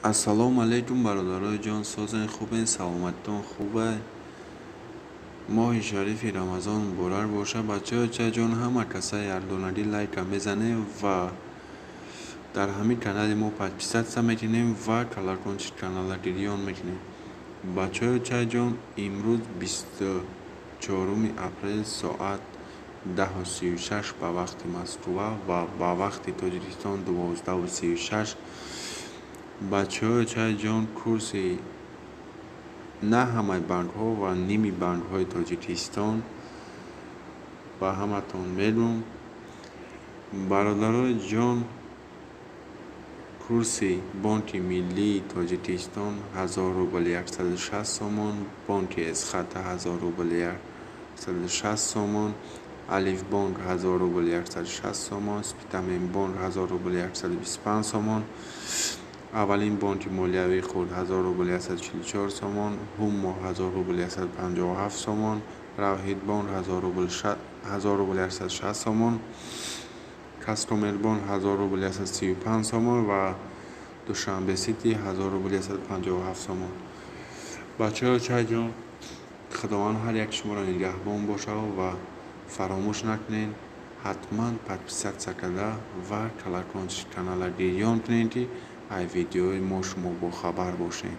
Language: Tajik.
Ассалому алайкум, бародарои ҷон, созен, хубен, саломатитон хубай? Моҳи шарифи Рамазон муборак боша. Бачаҳои ҷон, ҳама каса якдонагӣ лайка мезанем ва дар ҳамин канали мо подписаться мекунем ва колокольчик канала гирён мекунем. Бачаҳои ҷон, имрӯз 24-уми апрел, соат 10:36 ба вақти Москва ва ба вақти Тоҷикистон 12:36. Бачаҳои ҷон, курси на ҳамаи банкҳо ва ними банкҳои Тоҷикистон ба ҳаматон мегӯм. Бародарои ҷон, курси Бонки Миллии Тоҷикистон 1000 рубл 160 сомон, Бонки Эсхата 1000 рубл 160 сомон, Алифбонк 1000 рубл 160 сомон, Спитаменбонк 1000 рубл 125 сомон, Аввалин бонки молиявии хурд 1000 рубл 144 сомон, Ҳумо 1000 рубл 157 сомон, Равҳидбонк 1000 рубл 160 сомон, Казкоммербонк 1000 рубл 135 сомон ва Душанбе Сити 1000 рубл 157 сомон. Бачаҳои ҷон, Худованд ҳар яки шуморо нигаҳбон бошад ва фаромӯш накунед, ҳатман подписаться карда ва колокольчик канала гирён кунед, ки ай видеои мо шумо бохабар бошед.